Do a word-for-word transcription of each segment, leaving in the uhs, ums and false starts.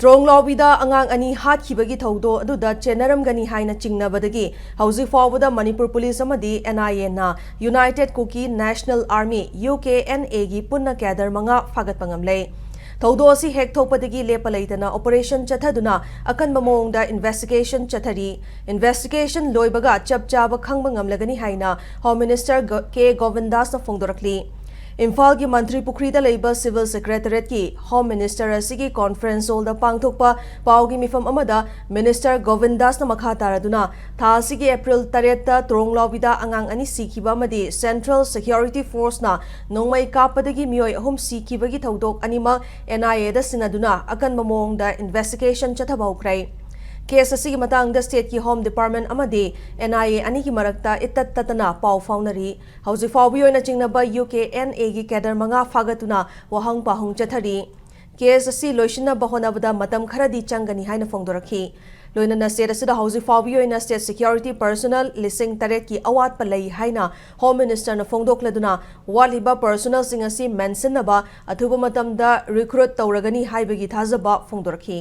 ꯇ꯭ꯔꯣꯡꯂꯥꯎꯕꯤꯗ ꯑꯉꯥꯡ ꯑꯅꯤ ꯍꯥꯠꯈꯤꯕꯒꯤ ꯊꯧꯗꯣꯛ ꯑꯗꯨꯗ ꯆꯦꯟꯅꯔꯝꯒꯅꯤ ꯍꯥꯏꯅ ꯆꯤꯡꯅꯕꯗꯒꯤ ꯍꯧꯖꯤꯛ ꯐꯥꯎꯕꯗ ꯃꯅꯤꯄꯨꯔ ꯄꯨꯂꯤꯁ ꯑꯃꯗꯤ N I A ꯅ United Kuki National Army, U K N A ꯒꯤ ꯄꯨꯟꯅ ꯀꯦꯗꯔ ꯃꯉꯥ ꯐꯥꯒꯠꯄ ꯉꯝꯂꯦ꯫ ꯊꯧꯗꯣꯛ ꯑꯁꯤ ꯍꯦꯛ ꯊꯣꯛꯄꯗꯒꯤ ꯂꯦꯞꯄ ꯂꯩꯇꯅ operation ꯆꯠꯊꯗꯨꯅ ꯑꯀꯟꯕ ꯃꯑꯣꯡꯗ investigation ꯆꯠꯊꯔꯤ꯫ Investigation ꯂꯣꯏꯕꯒ ꯆꯞ ꯆꯥꯕ ꯈꯪꯕ ꯉꯝꯂꯒꯅꯤ ꯍꯥꯏꯅ Home Minister ꯒ-, K ꯒꯣꯕꯤꯟꯗꯥꯁꯅ ꯐꯣꯡꯗꯣꯔꯛꯂꯤ꯫ ꯏꯝꯐꯥꯜꯒꯤ ꯃꯟꯇ꯭ꯔꯤ ꯄꯨꯈ꯭ꯔꯤꯗ ꯂꯩꯕ Civil Secretariat ꯀꯤ Home Minister ꯑꯁꯤꯒꯤ conference hall ꯗ ꯄꯥꯡꯊꯣꯛꯄ ꯄꯥꯎꯒꯤ ꯃꯤꯐꯝ ꯑꯃꯗ Minister ꯒꯣꯕꯤꯟꯗꯥꯁꯅ ꯃꯈꯥ ꯇꯥꯔꯗꯨꯅ ꯊꯥ ꯑꯁꯤꯒꯤ April ꯇꯔꯦꯠꯇ ꯇ꯭ꯔꯣꯡꯂꯥꯎꯕꯤꯗ ꯑꯉꯥꯡ ꯑꯅꯤ ꯁꯤꯈꯤꯕ ꯑꯃꯗꯤ Central Security Force ꯅ ꯅꯣꯡꯃꯩ ꯀꯥꯞꯄꯗꯒꯤ ꯃꯤꯑꯣꯏ ꯑꯍꯨꯝ ꯁꯤꯈꯤꯕꯒꯤ ꯊꯧꯗꯣꯛ ꯑꯅꯤꯃꯛ N I A ꯗ ꯁꯤꯟꯅꯗꯨꯅ ꯑꯀꯟꯕ ꯃꯑꯣꯡꯗ investigation ꯆꯠꯊꯕ ꯍꯧꯈ꯭ꯔꯦ꯫ Case ꯑꯁꯤꯒꯤ ꯃꯇꯥꯡꯗ state ꯀꯤ Home Department ꯑꯃꯗꯤ N I A ꯑꯅꯤꯒꯤ ꯃꯔꯛꯇ ꯏꯇꯠ ꯇꯠꯇꯅ ꯄꯥꯎ ꯐꯥꯎꯅꯔꯤ꯫ ꯍꯧꯖꯤꯛ ꯐꯥꯎꯕꯒꯤ ꯑꯣꯏꯅ ꯆꯤꯡꯅꯕ U K N A ꯒꯤ ꯀꯦꯗꯔ ꯃꯉꯥ ꯐꯥꯒꯠꯇꯨꯅ ꯋꯥꯍꯪ ꯄꯥꯎꯍꯪ ꯆꯠꯊꯔꯤ꯫ Case ꯑꯁꯤ ꯂꯣꯏꯁꯤꯟꯅꯕ ꯍꯣꯠꯅꯕꯗ ꯃꯇꯝ ꯈꯔꯗꯤ ꯆꯪꯒꯅꯤ ꯍꯥꯏꯅ ꯐꯣꯡꯗꯣꯔꯛꯈꯤ꯫ ꯂꯣꯏꯅꯅ state ꯑꯁꯤꯗ ꯍꯧꯖꯤꯛ ꯐꯥꯎꯕꯒꯤ ꯑꯣꯏꯅ state security personnel ꯂꯤꯁꯤꯡ ꯇꯔꯦꯠꯀꯤ ꯑꯋꯥꯠꯄ ꯂꯩ ꯍꯥꯏꯅ Home Minister ꯅ ꯐꯣꯡꯗꯣꯛꯂꯗꯨꯅ, ꯋꯥꯠꯂꯤꯕ personnel ꯁꯤꯡ ꯑꯁꯤ ꯃꯦꯟꯁꯤꯟꯅꯕ ꯑꯊꯨꯕ ꯃꯇꯝꯗ recruit ꯇꯧꯔꯒꯅꯤ ꯍꯥꯏꯕꯒꯤ ꯊꯥꯖꯕ ꯐꯣꯡꯗꯣꯔꯛꯈꯤ꯫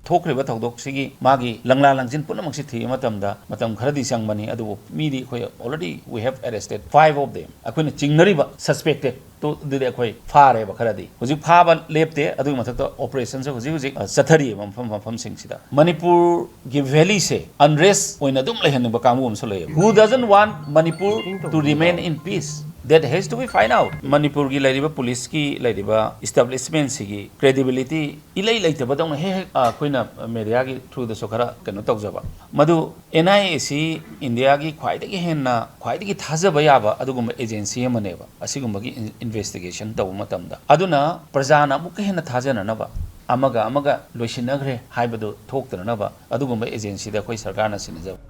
ꯊꯣꯛꯈ꯭ꯔꯤꯕ ꯊꯧꯗꯣꯛꯁꯤꯒꯤ ꯃꯥꯒꯤ ꯂꯪꯂꯥ ꯂꯪꯖꯤꯟ ꯄꯨꯝꯅꯃꯛꯁꯤ ꯊꯤꯕ ꯃꯇꯝꯗ ꯃꯇꯝ ꯈꯔꯗꯤ ꯆꯪꯕꯅꯤ, ꯑꯗꯨꯕꯨ ꯃꯤꯗꯤ ꯑꯩꯈꯣꯏ already we have arrested five of them꯫ ꯑꯩꯈꯣꯏꯅ ꯆꯤꯡꯅꯔꯤꯕ suspected ꯇꯨ ꯑꯗꯨꯗꯤ ꯑꯩꯈꯣꯏ ꯐꯥꯔꯦꯕ ꯈꯔꯗꯤ꯫ ꯍꯧꯖꯤꯛ ꯐꯥꯕ ꯂꯦꯞꯇꯦ, ꯑꯗꯨꯒꯤ ꯃꯊꯛꯇ operation ꯁꯦ ꯍꯧꯖꯤꯛ ꯍꯧꯖꯤꯛ, ꯑ, ꯆꯠꯊꯔꯤꯑꯕ ꯃꯐꯝ ꯃꯐꯝꯁꯤꯡꯁꯤꯗ꯫ ꯃꯅꯤꯄꯨꯔꯒꯤ valley ꯁꯦ unrest ꯑꯣꯏꯅ ꯑꯗꯨꯝ ꯂꯩꯍꯟꯅꯤꯡꯕ ꯀꯥꯡꯕꯨ ꯑꯃꯁꯨ ꯂꯩꯌꯦꯕ꯫ Who doesn't want Manipur to remain in peace? That has to be find out꯫ ꯃꯅꯤꯄꯨꯔꯒꯤ ꯂꯩꯔꯤꯕ ꯄꯨꯂꯤꯁꯀꯤ ꯂꯩꯔꯤꯕ establishment ꯁꯤꯒꯤ credibility ꯏꯂꯩ ꯂꯩꯇꯕꯗꯧꯅ ꯍꯦꯛ ꯍꯦꯛ, ꯑ, ꯑꯩꯈꯣꯏꯅ media ꯒꯤ through ꯗꯁꯨ ꯈꯔ ꯀꯩꯅꯣ ꯇꯧꯖꯕ꯫ ꯃꯗꯨ N I A ꯁꯤ ꯏꯟꯗꯤꯌꯥꯒꯤ ꯈ꯭ꯋꯥꯏꯗꯒꯤ ꯍꯦꯟꯅ, ꯈ꯭ꯋꯥꯏꯗꯒꯤ ꯊꯥꯖꯕ ꯌꯥꯕ ꯑꯗꯨꯒꯨꯝꯕ agency ꯑꯃꯅꯦꯕ, ꯑꯁꯤꯒꯨꯝꯕꯒꯤ in-, investigation ꯇꯧꯕ ꯃꯇꯝꯗ꯫ ꯑꯗꯨꯅ ꯄ꯭ꯔꯖꯥꯅ ꯑꯃꯨꯛꯀ ꯍꯦꯟꯅ ꯊꯥꯖꯅꯅꯕ, ꯑꯃꯒ ꯑꯃꯒ ꯂꯣꯏꯁꯤꯟꯅꯈ꯭ꯔꯦ ꯍꯥꯏꯕꯗꯨ ꯊꯣꯛꯇꯅꯅꯕ ꯑꯗꯨꯒꯨꯝꯕ agency ꯗ ꯑꯩꯈꯣꯏ ꯁꯔꯀꯥꯔꯅ ꯁꯤꯟꯅꯖꯕ꯫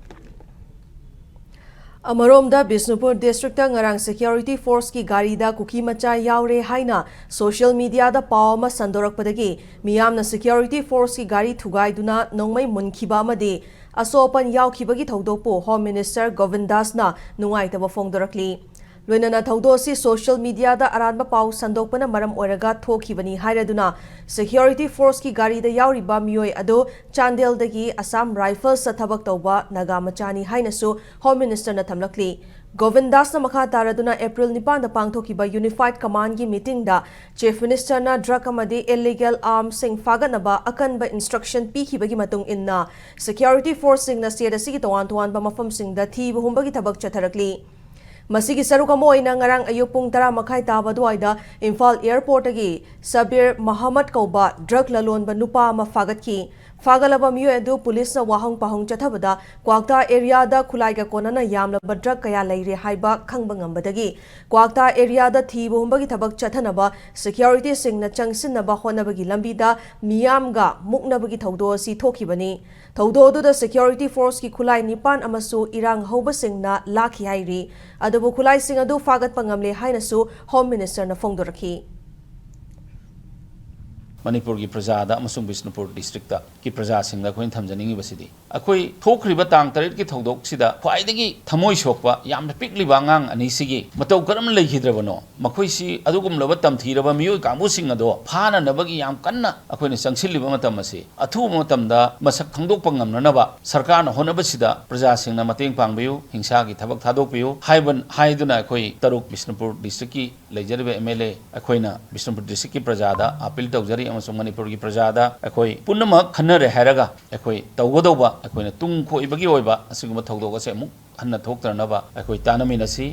ꯑꯃꯔꯣꯝꯗ, ꯕꯤꯁꯅꯨꯄꯨꯔ district ꯇ ꯉꯔꯥꯡ security force ꯀꯤ ꯒꯥꯔꯤꯗ ꯀꯨꯀꯤ ꯃꯆꯥ ꯌꯥꯎꯔꯦ ꯍꯥꯏꯅ social media ꯗ ꯄꯥꯎ ꯑꯃ ꯁꯟꯗꯣꯔꯛꯄꯗꯒꯤ ꯃꯤꯌꯥꯝꯅ security force ꯀꯤ ꯒꯥꯔꯤ ꯊꯨꯒꯥꯏꯗꯨꯅ ꯅꯣꯡꯃꯩ ꯃꯨꯟꯈꯤꯕ ꯑꯃꯗꯤ ꯑꯁꯣꯛ ꯑꯄꯟ ꯌꯥꯎꯈꯤꯕꯒꯤ ꯊꯧꯗꯣꯛꯄꯨ Home Minister ꯒꯣꯕꯤꯟꯗꯥꯁꯅ ꯅꯨꯡꯉꯥꯏꯇꯕ ꯐꯣꯡꯗꯣꯔꯛꯂꯤ꯫ ꯂꯣꯏꯅꯅ ꯊꯧꯗꯣꯛ ꯑꯁꯤ ꯁꯣꯁꯤꯌꯦꯜ ꯃꯤꯗꯤꯌꯥꯗ ꯑꯔꯥꯟꯕ ꯄꯥꯎ ꯁꯟꯗꯣꯛꯄꯅ ꯃꯔꯝ ꯑꯣꯏꯔꯒ ꯊꯣꯛꯈꯤꯕꯅꯤ ꯍꯥꯏꯔꯗꯨꯅ ꯁꯦꯀ꯭ꯌꯨꯔꯤꯇꯤ ꯐꯣꯔꯁꯀꯤ ꯒꯥꯔꯤꯗ ꯌꯥꯎꯔꯤꯕ ꯃꯤꯑꯣꯏ ꯑꯗꯨ ꯆꯥꯟꯗꯦꯜꯗꯒꯤ ꯑꯁꯥꯝ ꯔꯥꯏꯐꯜꯁꯇ ꯊꯕꯛ ꯇꯧꯕ ꯅꯥꯒꯥ ꯃꯆꯥꯅꯤ ꯍꯥꯏꯅꯁꯨ ꯍꯣꯝ ꯃꯤꯅꯤꯁꯇꯔꯅ ꯊꯝꯂꯛꯂꯤ꯫ ꯒꯣꯕꯤꯟ ꯗꯥꯁꯅ ꯃꯈꯥ ꯇꯥꯔꯗꯨꯅ ꯑꯦꯄ꯭ꯔꯤꯜ ꯅꯤꯄꯥꯟꯗ ꯄꯥꯡꯊꯣꯛꯈꯤꯕ ꯌꯨꯅꯤꯐꯥꯏꯗ ꯀꯃꯥꯟꯒꯤ ꯃꯤꯇꯤꯡꯗ ꯆꯤꯐ ꯃꯤꯅꯤꯁꯇꯔꯅ ꯗ꯭ꯔꯒ ꯑꯃꯗꯤ ꯏꯂꯤꯒꯦꯜ ꯑꯥꯔꯝꯁꯤꯡ ꯐꯥꯒꯠꯅꯕ ꯑꯀꯟꯕ ꯏꯟꯁꯇ꯭ꯔꯛꯁꯟ ꯄꯤꯈꯤꯕꯒꯤ ꯃꯇꯨꯡ ꯏꯟꯅ ꯁꯦꯀ꯭ꯌꯨꯔꯤꯇꯤ ꯐꯣꯔꯁꯁꯤꯡꯅ ꯁ꯭ꯇꯦꯠ ꯑꯁꯤꯒꯤ ꯇꯣꯉꯥꯟ ꯇꯣꯉꯥꯟꯕ ꯃꯐꯝꯁꯤꯡꯗ ꯊꯤꯕ ꯍꯨꯝꯕꯒꯤ ꯊꯕꯛ ꯆꯠꯊꯔꯛꯂꯤ꯫ ꯃꯁꯤꯒꯤ ꯁꯔꯨꯛ ꯑꯃ ꯑꯣꯏꯅ ꯉꯔꯥꯡ ꯑꯌꯨꯛ ꯄꯨꯡ ꯇꯔꯥ ꯃꯈꯥꯏ ꯇꯥꯕ ꯑꯗꯨꯋꯥꯏꯗ ꯏꯝꯐꯥꯜ ꯑꯦꯌꯔꯄꯣꯔꯠꯇꯒꯤ ꯁꯕꯤꯔ ꯃꯍꯃꯗ ꯀꯧꯕ ꯗ꯭ꯔꯒ ꯂꯂꯣꯟꯕ ꯅꯨꯄꯥ ꯑꯃ ꯐꯥꯒꯠꯈꯤ꯫ ꯐꯥꯒꯠꯂꯕ ꯃꯤꯑꯣꯏ ꯑꯗꯨ ꯄꯨꯂꯤꯁꯅ ꯋꯥꯍꯪ ꯄꯥꯎꯍꯪ ꯆꯠꯊꯕꯗ ꯀ꯭ꯋꯥꯛꯇꯥ ꯑꯦꯔꯤꯌꯥꯗ ꯈꯨꯠꯂꯥꯏꯒ ꯀꯣꯟꯅꯅ ꯌꯥꯝꯂꯕ ꯗ꯭ꯔꯒ ꯀꯌꯥ ꯂꯩꯔꯦ ꯍꯥꯏꯕ ꯈꯪꯕ ꯉꯝꯕꯗꯒꯤ ꯀ꯭ꯋꯥꯛꯇꯥ ꯑꯦꯔꯤꯌꯥꯗ ꯊꯤꯕ ꯍꯨꯝꯕꯒꯤ ꯊꯕꯛ ꯆꯠꯊꯅꯕ ꯁꯦꯀ꯭ꯌꯨꯔꯤꯇꯤꯁꯤꯡꯅ ꯆꯪꯁꯤꯟꯅꯕ ꯍꯣꯠꯅꯕꯒꯤ ꯂꯝꯕꯤꯗ ꯃꯤꯌꯥꯝꯒ ꯃꯨꯛꯅꯕꯒꯤ ꯊꯧꯗꯣꯛ ꯑꯁꯤ ꯊꯣꯛꯈꯤꯕꯅꯤ꯫ ꯊꯧꯗꯣꯛ ꯑꯗꯨꯗ ꯁꯦꯀ꯭ꯌꯨꯔꯤꯇꯤ ꯐꯣꯔꯁꯀꯤ ꯈꯨꯠꯂꯥꯏ ꯅꯤꯄꯥꯟ ꯑꯃꯁꯨ ꯏꯔꯥꯡ ꯍꯧꯕꯁꯤꯡꯅ ꯂꯥꯛꯈꯤ ꯍꯥꯏꯔꯤ꯫ ꯑꯗꯨꯕꯨ ꯈꯨꯠꯂꯥꯏꯁꯤꯡ ꯑꯗꯨ ꯐꯥꯒꯠꯄ ꯉꯝꯂꯦ ꯍꯥꯏꯅꯁꯨ ꯍꯣꯝ ꯃꯤꯅꯤꯁꯇꯔꯅ ꯐꯣꯡꯗꯣꯔꯛꯈꯤ꯫ ꯃꯅꯤꯄꯨꯔꯒꯤ ꯄ꯭ꯔꯖꯥꯗ ꯑꯃꯁꯨꯡ ꯕꯤꯁꯅꯨꯄꯨꯔ ꯗꯤꯁꯇ꯭ꯔꯤꯛꯇꯀꯤ ꯄ꯭ꯔꯖꯥꯁꯤꯡꯗ ꯑꯩꯈꯣꯏꯅ ꯊꯝꯖꯅꯤꯡꯉꯤꯕꯁꯤꯗꯤ, ꯑꯩꯈꯣꯏ ꯊꯣꯛꯈ꯭ꯔꯤꯕ ꯇꯥꯡ ꯇꯔꯦꯠꯀꯤ ꯊꯧꯗꯣꯛꯁꯤꯗ ꯈ꯭ꯋꯥꯏꯗꯒꯤ ꯊꯃꯣꯏ ꯁꯣꯛꯄ, ꯌꯥꯝꯅ ꯄꯤꯛꯂꯤꯕ ꯑꯉꯥꯡ ꯑꯅꯤꯁꯤꯒꯤ ꯃꯇꯧ ꯀꯔꯝꯅ ꯂꯩꯈꯤꯗ꯭ꯔꯕꯅꯣ? ꯃꯈꯣꯏꯁꯤ ꯑꯗꯨꯒꯨꯝꯂꯕ ꯇꯝꯊꯤꯔꯕ ꯃꯤꯑꯣꯏ ꯀꯥꯡꯕꯨꯁꯤꯡ ꯑꯗꯣ ꯐꯥꯅꯅꯕꯒꯤ ꯌꯥꯝ ꯀꯟꯅ ꯑꯩꯈꯣꯏꯅ ꯆꯪꯁꯤꯜꯂꯤꯕ ꯃꯇꯝ ꯑꯁꯤ, ꯑꯊꯨꯕ ꯃꯇꯝꯗ ꯃꯁꯛ ꯈꯪꯗꯣꯛꯄ ꯉꯝꯅꯅꯕ ꯁꯔꯀꯥꯔꯅ ꯍꯣꯠꯅꯕꯁꯤꯗ ꯄ꯭ꯔꯖꯥꯁꯤꯡꯅ ꯃꯇꯦꯡ ꯄꯥꯡꯕꯤꯌꯨ, ꯍꯤꯡꯁꯥꯒꯤ ꯊꯕꯛ ꯊꯥꯗꯣꯛꯄꯤꯌꯨ ꯍꯥꯏꯕ, ꯍꯥꯏꯗꯨꯅ ꯑꯩꯈꯣꯏ ꯇꯔꯨꯛ ꯕꯤꯁꯅꯨꯄꯨꯔ ꯗꯤꯁꯇ꯭ꯔꯤꯛꯀꯤ ꯂꯩꯖꯔꯤꯕ ꯑꯦꯝ ꯑꯦꯜ ꯑꯦ ꯑꯩꯈꯣꯏꯅ ꯕꯤꯁꯅꯨꯄꯨꯔ ꯗꯤꯁꯇ꯭ꯔꯤꯛꯀꯤ ꯄ꯭ꯔꯖꯥꯗ ꯑꯄꯤꯜ ꯇꯧꯖꯔꯤ ꯑꯃꯁꯨꯡ ꯃꯅꯤꯄꯨꯔꯒꯤ ꯄ꯭ꯔꯖꯥꯗ ꯑꯩꯈꯣꯏ ꯄꯨꯝꯅꯃꯛ ꯈꯟꯅꯔꯦ ꯍꯥꯏꯔꯒ ꯑꯩꯈꯣꯏ ꯇꯧꯒꯗꯧꯕ, ꯑꯩꯈꯣꯏꯅ ꯇꯨꯡ ꯀꯣꯏꯕꯒꯤ ꯑꯣꯏꯕ ꯑꯁꯤꯒꯨꯝꯕ ꯊꯧꯗꯣꯛ ꯑꯁꯦ ꯑꯃꯨꯛ ꯍꯟꯅ ꯊꯣꯛꯇꯅꯕ ꯑꯩꯈꯣꯏ ꯇꯥꯟꯅꯃꯤꯟꯅꯁꯤ꯫